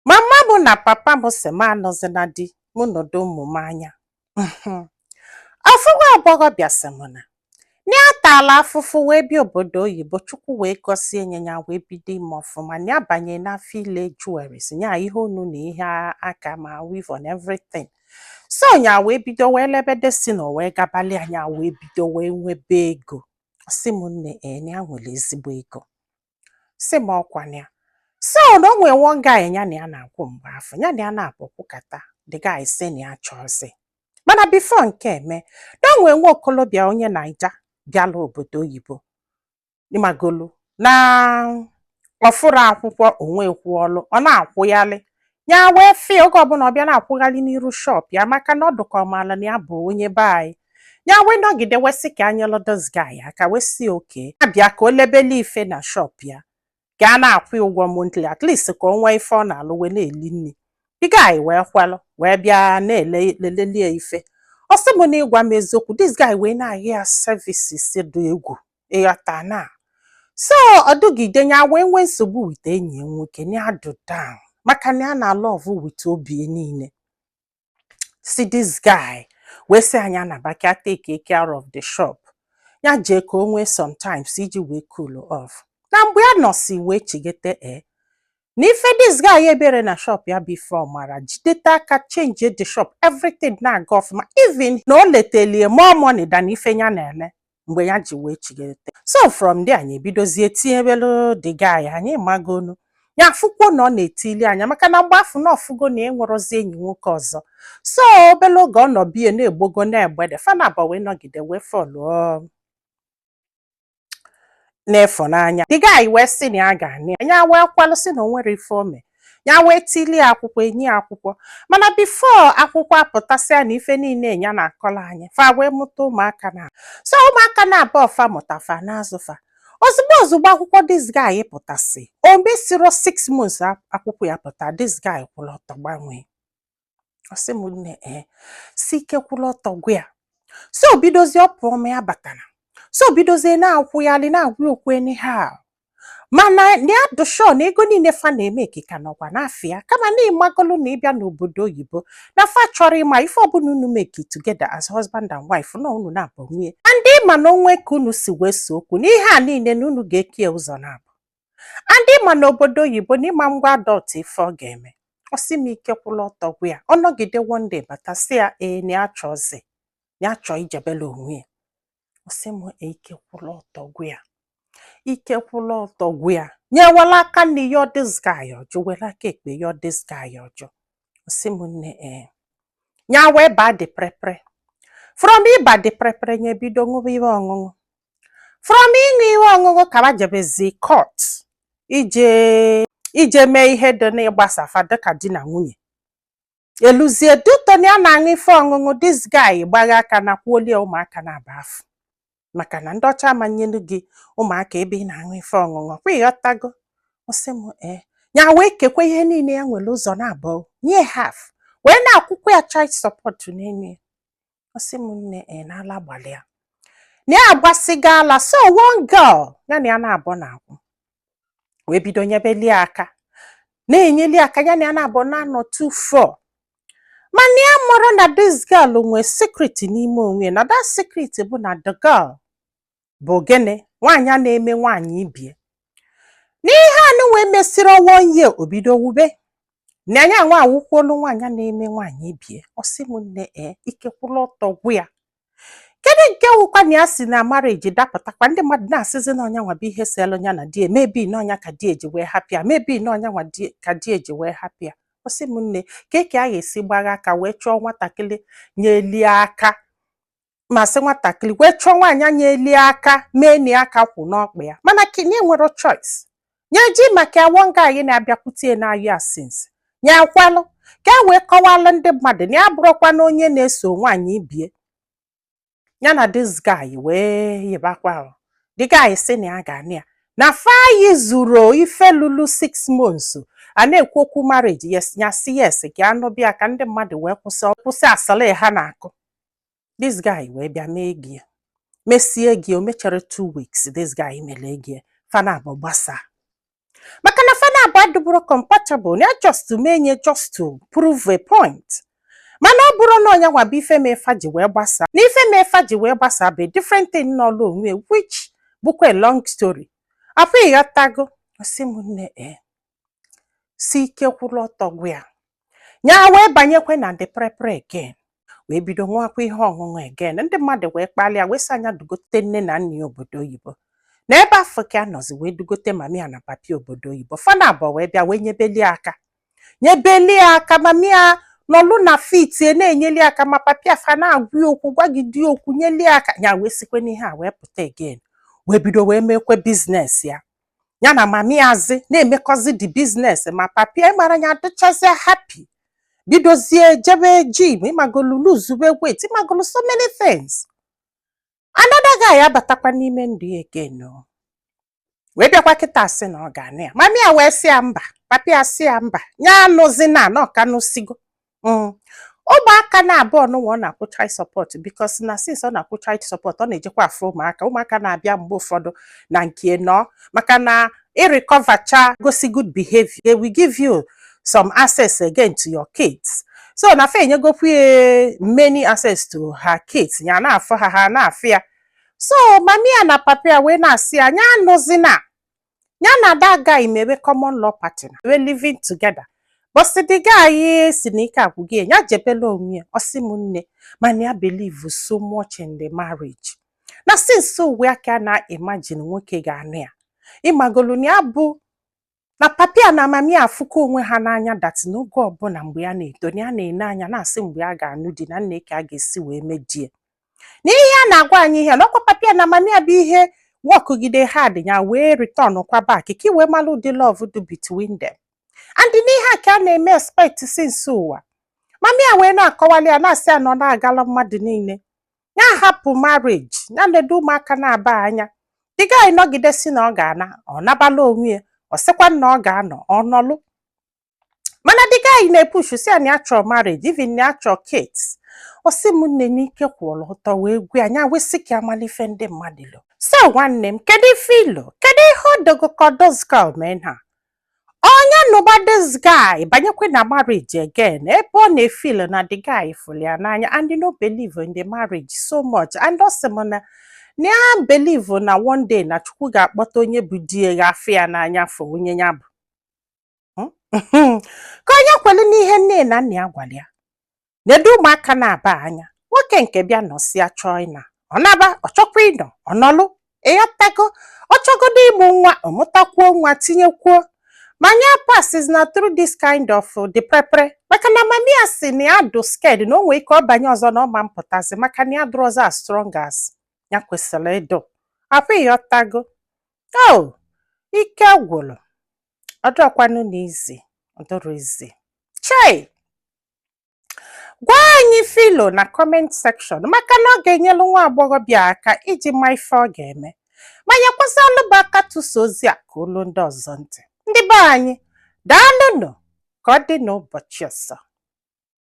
Mama m na papa m sị m anụzina di, mụ nọdụ ụmụ m anya. Ofu nwa agbọghọbịa sị m na ya taala afụfụ wee bịa obodo oyibo, Chukwu wee gọzie nye ya, wee bido ime ọfụma, na ya banye n'afọ ile jewelries, nya ihe onu na ihe aka ma weave on everything. So nya wee bido wee lebe destiny, wee gabali anya, wee bido wee nwebe ego. Sị m nne, ee, na ya nwere ezigbo ego. Sị m ọkwa ya so na o nwee one guy ya na ya na-akwụ mgbe afọ ya na ya na-abụ kwụkata. The guy sị na ya chọọzi, mana before nke eme, na o nwee nwa okolobịa onye Naija bịala obodo oyibo, ịmagolu na ọfụrụ akwụkwọ onwe kwụọlụ, ọ na-akwụghalị. Ya wee fie oge ọbụla ọ bịa na-akwụghalị n'iru shop ya, maka na ọ dụka ọmaala na ya bụ onye be anyị. Ya wee nọgide wee sị ka anyelụ this guy aka, wee sị oke ya bịa ka o lebele ife na shop ya, ka a na-akwụ ya ụgwọ monthly, at least ka o nwee ife ọ na-alụ wee na-eli nri. The guy wee kwelụ, wee bịa na-ele lelelie ife. Ọ sị m na ịgwa m eziokwu, this guy wee na-ahịa ya services dị egwu, ịghọta na so ọdụgide ya wee nwee nsogbu with enyi ya nwoke na ya dụ down, maka na ya na love with obi ya niile. Si this guy wee sị anyị anaba ka take care of the shop, ya jee ka o nwee sometimes iji wee cool off. Na mgbe ya nọsi wee chigete, e na ife this guy ebere na shop ya before mara jidete aka change the shop, everything na-aga ọfụma, even na o letelie more money than ife ya na-ele mgbe ya ji wee chigete. So from there anyị ebidozie tinyebelu the guy anyị magonu ya, afụkwo na ọ na-etili anya, maka na mgbe afụ na ọfụgo na enwerozi enyi nwoke ọzọ. So obele oge ọ nọ bie na-egbogo na-egbede fana abụọ wee nọgide wee fọlụọ n'ịfụnanya. The guy wee sị na ya ga-anị ya, ya wee kwalụ sị na o nwere ife ome. Ya wee tilie akwụkwọ, enye ya akwụkwọ, mana before akwụkwọ apụtasịa na ife niile ya na-akọrọ anyị, fa wee mụta ụmụaka. Na so ụmụaka na abụọ fa mụta, fa na-azụ fa. Ozugbo ozugbo akwụkwọ this guy pụtasị, o mesiro 6 months akwụkwọ ya pụta, this guy kwụrụ ọtọ gbanwee. Ọ sị m nne, ee, si ike kwụrụ ọtọ gwa ya. So o bidozie, ọ pụọ ma ya batara, so o bidozie na-akwụghalị, na-agwa okwu anyhow, mana ya dị sure na ego niile fa na-eme ka nọkwa n'afịa, kama na ịmagolu na ịbịa n'obodo oyibo na fa chọrọ ịma ife ọbụla unu make together as husband and wife, na unu na-abụ nwunye and ịma na onwe ka unu si wee so okwu na ihe a niile na unu ga-eke ụzọ na-abụ. And ịma na obodo oyibo na ịma ngwa adult ife ọ ga-eme. Ọ sị m ike kwụla ọtọ gwa ya. Ọ nọgide, one day bata, sị ya ee, na ya chọzi, na ya chọọ ijebela onwe ya. Ọ sị m ike kwụla ọtọ gwa ya, ike kwụla ọtọ gwa ya, nyewela aka nne yọọ this guy ọjụ, were aka ekpe yọọ this guy ọjụ. Ọ sị m nne, ee, ya wee baa dị prepre. From ịba dị prepre, ya ebido ṅụba ihe ọṅụṅụ. From ịṅụ ihe ọṅụṅụ ka ba jebezi court ije ije mee ihe dị n'ịgbasafa dịka di na nwunye. Eluzie duto na ya na-aṅụ ife ọṅụṅụ, this guy gbagha aka na kwuolie ụmụaka na-aba afụ, maka na ndị ọcha amanyelu gị ụmụaka ebe ị na-aṅụ ife ọṅụṅụ kwa, ịghọtago? Ọ sị m ee, ya wee kekwa ihe niile ya nwere ụzọ na-abụọ, nye half, wee na-akwụkwọ ya child support n'elu ya. Ọ sị m nne, ee, na ala gbalịa na ya agbasigo ala. So one girl ya na ya na-abụ na-akwụ wee bido nyebeli aka, na-enyeli aka, ya na ya na-abụ na-anọ 2-4, mana ya mụrụ na this girl nwee secret n'ime onwe ya, na that secret bụ na the girl bụ gịnị, nwaanyị a na-eme nwaanyị ibie. N'ihe anụ wee mesịrị one year, o bido wube na ya nwa awụkwolu nwaanyị a na-eme nwaanyị ibie. Ọ sị m nne, ee, ike kwụrụ ọtọ gwụ ya. Kedu nke wụkwa na ya si na marriage dapụtakwa, ndị mmadụ na-asịzi na ọnya nwa bụ ihe selu ya na di ya, mebi na ọnya ka di eji wee hapụ ya, mebi na ọnya nwa ka di eji wee hapụ ya. Ọ sị m nne, ka eke a ga-esi gbagha aka wee chọọ nwatakịrị nyelie aka, ma sị nwatakịrị wee chọọ nwaanyị nyelie aka mee na aka kwụ n'ọkpa ya, mana kinye nwere choice nye ji maka ya. One guy na-abịakwute ya na-ayọ since nye akwalụ ka e wee kọwalụ ndị mmadụ na ya bụrụkwa na onye na-eso nwaanyị ibie ya. Na this guy wee yibakwa. The guy sị na ya ga-anị ya na fayi zuru ife lulu 6 months a na-ekwu okwu marriage. Yes, ya sị yes, ka anụ bịa ka ndị mmadụ wee kwụsị kwụsị asịrị ha na-akụ. This guy wee bịa mee gị ya, mesie gị. O mechara 2 weeks, this guy mere gị fana abụ gbasaa. Maka na fa na-abụ adịbụrụ compatible, na ya just mee nye just to prove a point. Mana ọ bụrụ na ọnya nwa bụ ife ma efa ji wee gbasa, na ife ma efa ji wee gbasa bụ a different thing n'ọlụ onwe, which bụkwa a long story. Afọ ịghọtago? Ọsị m, nne, e si ike kwụrụ ọtọ gwa ya, nya wee banyekwe na the prepare again, wee bido nwakwa ihe ọṅụṅụ again. Ndị mmadụ wee kpalịa, wee sị anya dugote nne na nna ya obodo oyibo. Na ebe afọ ka a nọzi wee dugote mami ya na papi obodo oyibo. Fana abụọ wee bịa wee nyebelie aka, nyebelie aka. Mami ya nọlụ na fit na-enyeli aka, ma papi afa na-agwa ya okwu, gwagide ya okwu, nyelie aka. Ya wee sikwe n'ihe a wee pụta again, wee bido wee mekwe business ya. Ya na mami azi na-emekọzi the business, ma papi ya mara ya adịchazie happy, bidozie jebe gym, ịmagolu lose weight, ịmagolu so many things. Another guy abatakwa n'ime ndụ ya again o, wee bịakwa kịta sị na ọ ga-anụ ya. Mami ya wee sị ya mba, papi ya sị ya mba, ya anụzi na ọka nụsigo. Ụmụaka na-abụọ n'ụwa ọ na-akwụ child support, because na since ọ na-akwụ child support, ọ na-ejekwa afụ ụmụaka. Ụmụaka na-abịa mgbe ụfọdụ na nke nọ, maka na ịrecovercha, gosi good behavior, they will give you some access again to your kids. So na fa enyegokwu ya many access to her kids, ya na-afụ ha, ha na-afụ ya. So mami ya na papa ya wee na-asị ya, ya anụzina, ya na that guy mewe common law partner, we living together. But the guy si na ike agwụghị ya, ya jebela onwe ya. Ọsị m, nne, mana ya believe so much in the marriage, na since uwe aka na imagine nwoke ga-anụ ya, ịmagolu na ya bụ na papi ya na mami ya afụkọ onwe ha n'anya, that n'oge ọbụla mgbe ya na-eto, na ya na-ene anya na-asị mgbe a ga-anụ di na nna ka a ga-esi wee mee di ya. N'ihe a na-agwa anyị, ihe na ọkwa papi ya na mami ya bụ ihe workgide hard ya wee return kwa back, ka i wee malụ ụdị love dị between them. And n'ihe a ka a na-eme expect since ụwa. Mami ya wee na-akọwali ya, na-asị ya na ọ na-agala mmadụ niile, ya hapụ marriage, ya nedo ụmụaka na-aba anya. The guy nọgide si na ọ ga-ana, ọ nabala onwe ya. Ọ sịkwa na ọ ga-anọ, ọ nọlụ. Mana the guy na-epush si ya na ya chọrọ marriage, even na ya chọrọ kids. Ọ sị m, nne, n'ike kwụrụ ọtọ wee gwa ya, nya wee sị ka amala ife ndị mmadụ lo. So nwanne m, kedu ife ilo? Kedu ihe o dogo ka this girl mee ha? Onye nụba this guy, banyekwe na marriage again, ebe ọ na-efeel na the guy fụrụ ya n'anya and no believe in the marriage so much? And ọ sị m na ya believe na one day na Chukwu ga-akpọta onye bụ di ya ga-afụ ya n'anya fụ onye ya bụ. Ka onye kwelu n'ihe nne na nna ya gwara ya, nedo ụmụaka na-aba anya. Nwoke nke bịa nọsịa, chọọ ịna, ọ naba, ọ chọkwa ịnọ, ọ nọlụ. Ịghọtago? Ọ chọgodo ịmụ nwa, ọ mụtakwuo nwa, tinyekwuo. Ma anya passes na through this kind of the prepare, maka na mami ya si na ya dụ scared na o nwee ike ọ banye ọzọ na ọ ma mpụtazi, maka na ya dụrọzọ as strong as ya kwesịrị ịdụ afọ. Ịghọtago? O ike gwụrụ ọdọkwanụ n'izi ọdụrụ izi. Chei, gwa anyị filo na comment section, maka na ọ ga-enyelu nwa agbọghọbịa aka iji ma ife ọ ga-eme. Ma nyekwasịalụ bụ aka tụsa ozi a ka olu ndị ọzọ ntị. Ndị be anyị, daalụnụ. Ka ọ dị n'ụbọchị ọzọ.